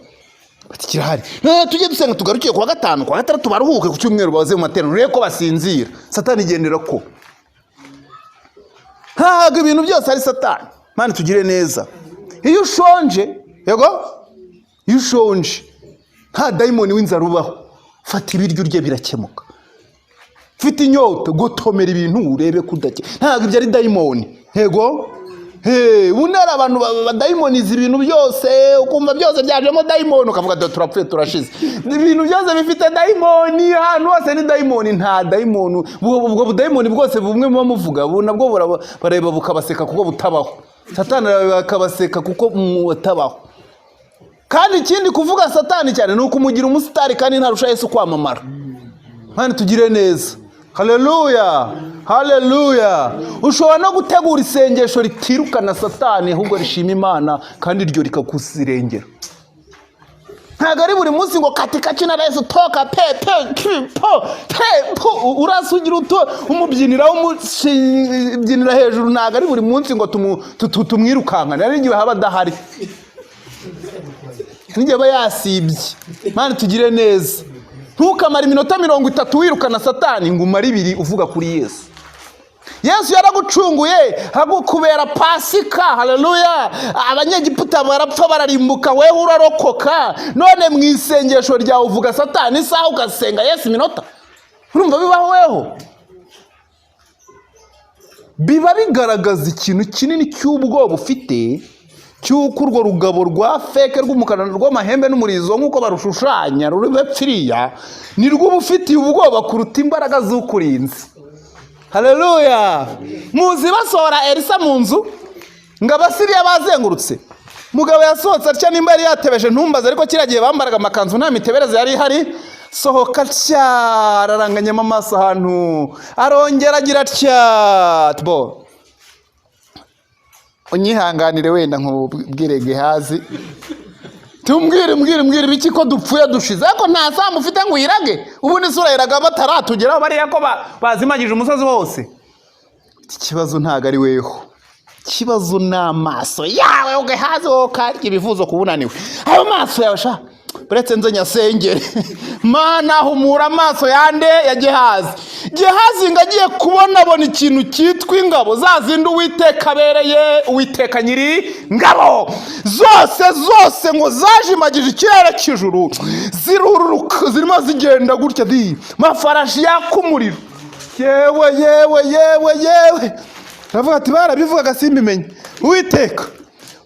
Speaker 3: Bati kirahari. None tujye dusenga tugarukiye kuwa gatanu, kuwa gatandatu baruhuke, ku cyumweru baze mu materaniro, urebe ko basinzira. Satani igendera ko. Ntabwo ibintu byose ari satani. Mana tugire neza. Iyo ushonje, yego? Iyo ushonje nta dayimoni w'inzara ubaho. Fata ibiryo urye birakemuka.
Speaker 1: Ufite inyota, gotomera ibintu urebe ko udake. Ntabwo ibyo ari dayimoni. Yego. Hey, ubundi hari abantu badayimoniza ibintu byose, ukumva byose byajemo dayimoni, ukavuga ati turapfuye turashize. Ibintu byose bifite dayimoni, ahantu hose ni dayimoni. Nta dayimoni, ubwo budayimoni bwose bumwe muba muvuga, ubu nabwo bareba bukabaseka kuko butabaho. Satani arareba akabaseka kuko mutabaho. Kandi ikindi, kuvuga Satani cyane ni ukumugira umusitari, kandi ntarusha Yesu kwamamara. Kandi tugire neza. Haleluya, haleluya. Ushobora no gutegura isengesho ritirukana Satani, ahubwo rishima Imana, kandi iryo rikakusirengera. Ntabwo ari buri munsi ngo katika jina la Yesu toka pe pe ki po pe po, urasugira uto umubyinira, umubyinira hejuru. Ntabwo ari buri munsi ngo tumwirukankane. Hari igihe haba adahari, n'igihe aba yasibye. Mana tugire neza. Ntukamare iminota 30 wirukana Satani ngo umare 2 uvuga kuri Yesu. Yesu yaragucunguye, agukubera Pasika. Haleluya. Abanyegiputa barapfa bararimbuka, wewe urarokoka. None mu isengesho ryawe uvuga Satani isaha, ugasenga Yesu iminota. Urumva bibaho weho? Biba bigaragaza ikintu kinini cy'ubwoba ufite, cy'uko urwo rugabo rwa fake rw'umukara rw'amahembe n'umurizo nk'uko barushushanya ruri bepfiriya, ni rwo uba ufitiye ubwoba kuruta imbaraga z'ukurinzi. Haleluya. Muzi basohora Elisa mu nzu ngo Abasiriya bazengurutse. Mugabo yasohotse atya, nimba yari yatebeje ntumbaze, ariko kiriya gihe bambaraga amakanzu, nta mitebereze yari ihari. Sohoka atya, araranganyamo amaso ahantu, arongera agira atya bo. Unyihanganire wenda nkubwire Gehazi, tumbwire, mbwire, mbwire ibiki ko dupfuye dushize, ariko nta sambu ufite ngo uyirage. Ubundi isura yiraga bataratugeraho bariya ko bazimagije umusozi wose. Iki kibazo ntabwo ari weho, ikibazo ni amaso yawe Gehazi, wowe karya ibivuzo kubunaniwe. Ayo maso yawe sha, uretse nze nyasengere. Mana, humura amaso yande? Ya Gehazi. Gehazi ngo agiye kubona, abona ikintu cyitwa ingabo za zindi Uwiteka abereye, Uwiteka nyiri ngabo zose zose, ngo zajimagije ikirere cy'ijuru, zirururuka, zirimo zigenda gutya di mafarashi yaka umuriro. Yewe yewe yewe yewe, aravuga ati barabivugaga simbimenye. Uwiteka,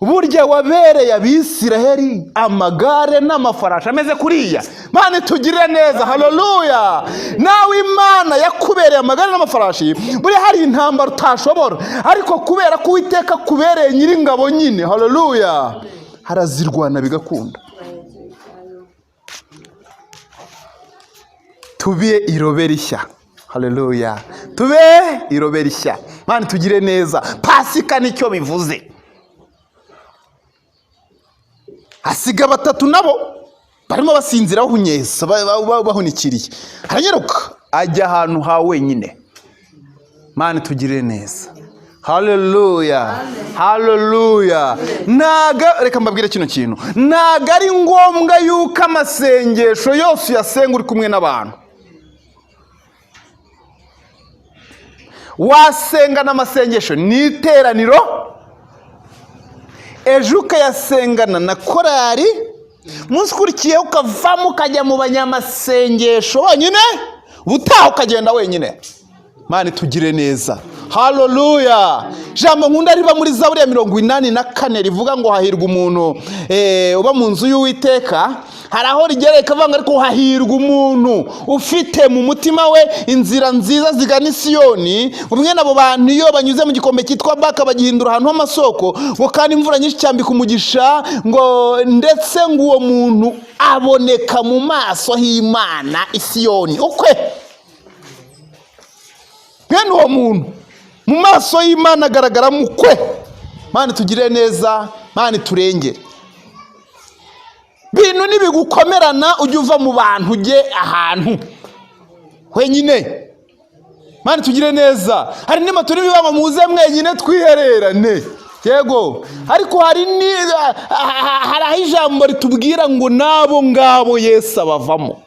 Speaker 1: burya wabereye Abisiraheli amagare n'amafarashi ameze kuriya. Mana tugirire neza. Haleluya. Nawe Imana yakubereye amagare n'amafarashi. Buriya hari intambara utashobora, ariko kubera ko Uwiteka akubereye nyiringabo nyine, haleluya, harazirwana bigakunda. Tube irobe rishya. Haleluya. Tube irobe rishya. Mana tugire neza. Pasika nicyo bivuze. Hasiga batatu nabo barimo basinzira bahunyeza, bahunikiriye. Aranyaruka ajya ahantu ha wenyine. Mana tugire neza. Haleluya, haleluya. Ntago, reka mbabwire kino kintu, ntago ari ngombwa yuko amasengesho yose uyasenga uri kumwe n'abantu. Wasenga n'amasengesho n'iteraniro, ejo ukayasengana na korari, umunsi ukurikiyeho ukavamo ukajya mu banyamasengesho bonyine, ubutaha ukagenda wenyine. Mana tugire neza. Haleluya. Jambo nkunda riba muri Zaburi ya 84 rivuga ngo hahirwa umuntu uba mu nzu y'Uwiteka. Hari aho rigera rikavuga ngo ariko hahirwa umuntu ufite mu mutima we inzira nziza zigana i Siyoni. Umwe abo bantu iyo banyuze mu gikombe cyitwa Baka bagihindura ahantu h'amasoko, ngo kandi imvura nyinshi cyambika umugisha, ngo ndetse ngo uwo muntu aboneka mu maso h'Imana i Siyoni. Ukwe mwene uwo muntu mu maso y'Imana agaragara mukwe. Mana tugire neza, Mana turengere. Bintu nibigukomerana ujye uva mu bantu ujye ahantu wenyine. Mana tugire neza. Hari n'amaturi biba muze mwenyine twihererane. Yego, ariko hari aho ijambo ritubwira ngo nabo ngabo Yesu abavamo.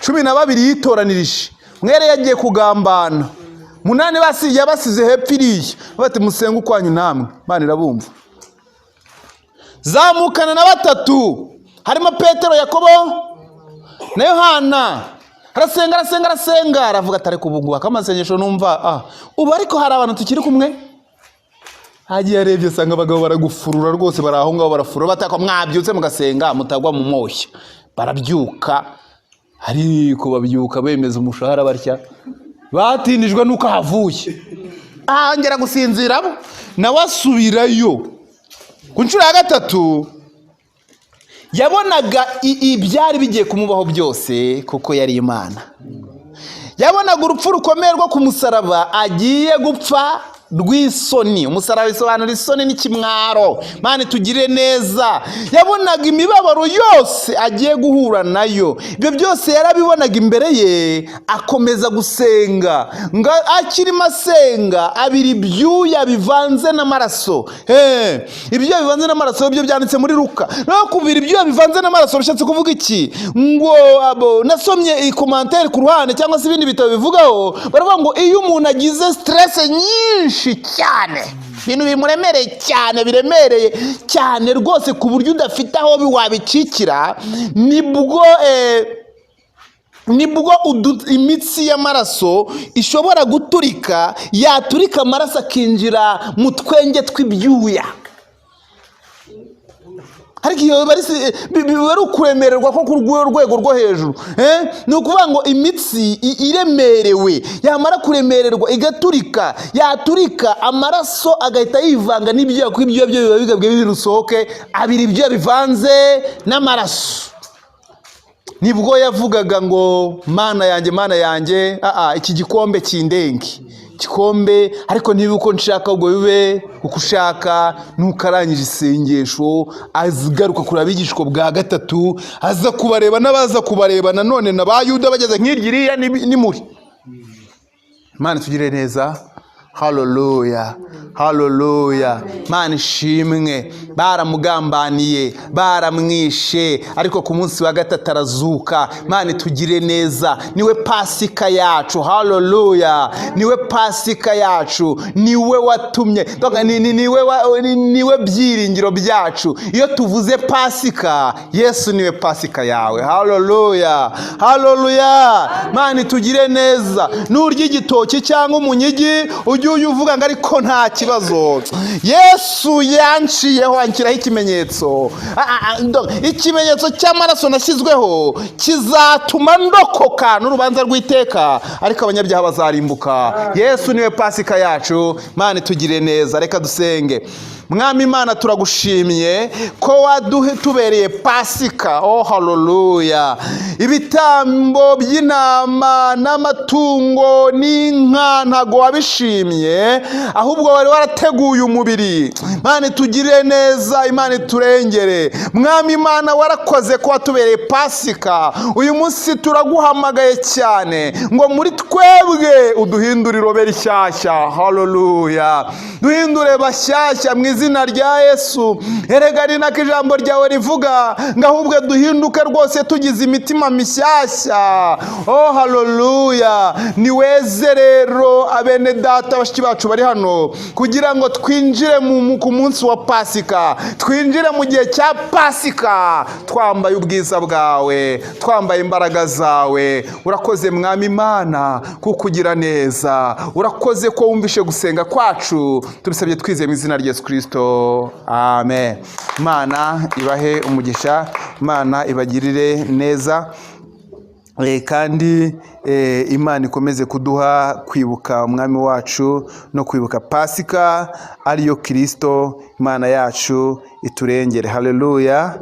Speaker 1: 12 yitoranirije, mwere yagiye kugambana, 8 basiye yabasize hepfo iriya, bati musenge ukwanyu namwe. Mana irabumva. Zamukana na 3 harimo Petero, Yakobo na Yohana. Arasenga, arasenga, arasenga, aravuga ati: "Ariko ubu ngubu akamasengesho numva, ubu ariko hari abantu tukiri kumwe." Hagiye arebye asanga abagabo baragufurura rwose, bari aho ngaho barafurura, bataka: "Mwabyutse mugasenga mutagwa mu moshya." Barabyuka, ariko babyuka bemeza umushahara batya, batindijwe n'uko ahavuye, ahongera gusinziramo, nawe asubirayo. Ku nshuro ya gatatu yabonaga ibyari bigiye kumubaho byose, kuko yari Imana. Yabonaga urupfu rukomeye rwo ku musaraba agiye gupfa rw'isoni. Umusaraba bisobanura isoni n'ikimwaro. Mana tugirire neza. Yabonaga imibabaro yose agiye guhura nayo. Ibyo byose yarabibonaga imbere ye, akomeza gusenga. Ngo akirimo asenga, abira ibyuya bivanze n'amaraso. Ibyuya bivanze n'amaraso byo byanditse muri Luka. No kubira ibyuya bivanze n'amaraso bishatse kuvuga iki? Ngo abo nasomye i commentaire ku ruhande cyangwa se ibindi bitabo bivugaho, baravuga ngo iyo umuntu agize stress nyinshi cyane, ibintu bimuremereye cyane, biremereye cyane rwose, ku buryo udafite aho wabicikira, nibwo imitsi y'amaraso ishobora guturika. Yaturika, amaraso akinjira mu twenge tw'ibyuya. Ariko iyo biba ari ukuremererwa ko ku rwego rwo hejuru. Ni ukuvuga ngo imitsi iremerewe, yamara kuremererwa igaturika, yaturika amaraso agahita yivanga n'ibyuya, kuko ibyuya byo biba bigabwe biri rusohoke. Abira ibyuya bivanze n'amaraso. Nibwo yavugaga ngo: "Mana yanjye, Mana yanjye, iki gikombe kindenge gikombe, ariko ntibibe uko nshaka, ahubwo bibe uko ushaka." Nuko arangije isengesho, agaruka kureba abigishwa bwa gatatu, aza kubareba n'abaza kubareba nanone na ba Yuda bageze nk'irya iriya ni muri. Imana tugire neza. Haleluya, haleluya, Mana ishimwe. Baramugambaniye, baramwishe, ariko ku munsi wa gatatu arazuka. Mana itugire neza. Niwe Pasika yacu. Haleluya, niwe Pasika yacu, niwe watumye. Donc, niwe byiringiro byacu. Iyo tuvuze Pasika, Yesu niwe Pasika yawe. Haleluya, haleluya, Mana itugire neza. Nurya igitoki cyangwa umunyigi, ujye ujya uvuga ngo: "Ariko nta kibazo, Yesu yanciyeho, anshyiraho ikimenyetso. Ikimenyetso cy'amaraso nashyizweho kizatuma ndokoka n'urubanza rw'iteka, ariko abanyabyaha bazarimbuka." Yesu niwe Pasika yacu. Mana itugire neza. Reka dusenge. Mwami Imana, turagushimye ko wadutubereye Pasika. Oh haleluya! Ibitambo by'intama n'amatungo n'inka ntago wabishimye, ahubwo wari warateguye umubiri. Imana itugirire neza, Imana iturengere. Mwami Imana, warakoze ko watubereye Pasika. Uyu munsi turaguhamagaye cyane ngo muri twebwe uduhindure irobe rishyashya. Haleluya, duhindure bashyashya mu izina rya Yesu. Erega ni nako ijambo ryawe rivuga ngo ahubwo duhinduke rwose tugize imitima mishyashya. Oh haleluya! Niweze rero abene data, bashiki bacu bari hano, kugira ngo twinjire ku munsi wa Pasika, twinjire mu gihe cya Pasika twambaye ubwiza bwawe, twambaye imbaraga zawe. Urakoze Mwami Imana kuko ugira neza. Urakoze ko wumvishe gusenga kwacu. Tubisabye twizeye mu izina rya Yesu Kirisito, amen. Imana ibahe umugisha, Imana ibagirire neza. Kandi Imana ikomeze kuduha kwibuka Umwami wacu no kwibuka Pasika ariyo Kirisito. Imana yacu iturengere. Haleluya.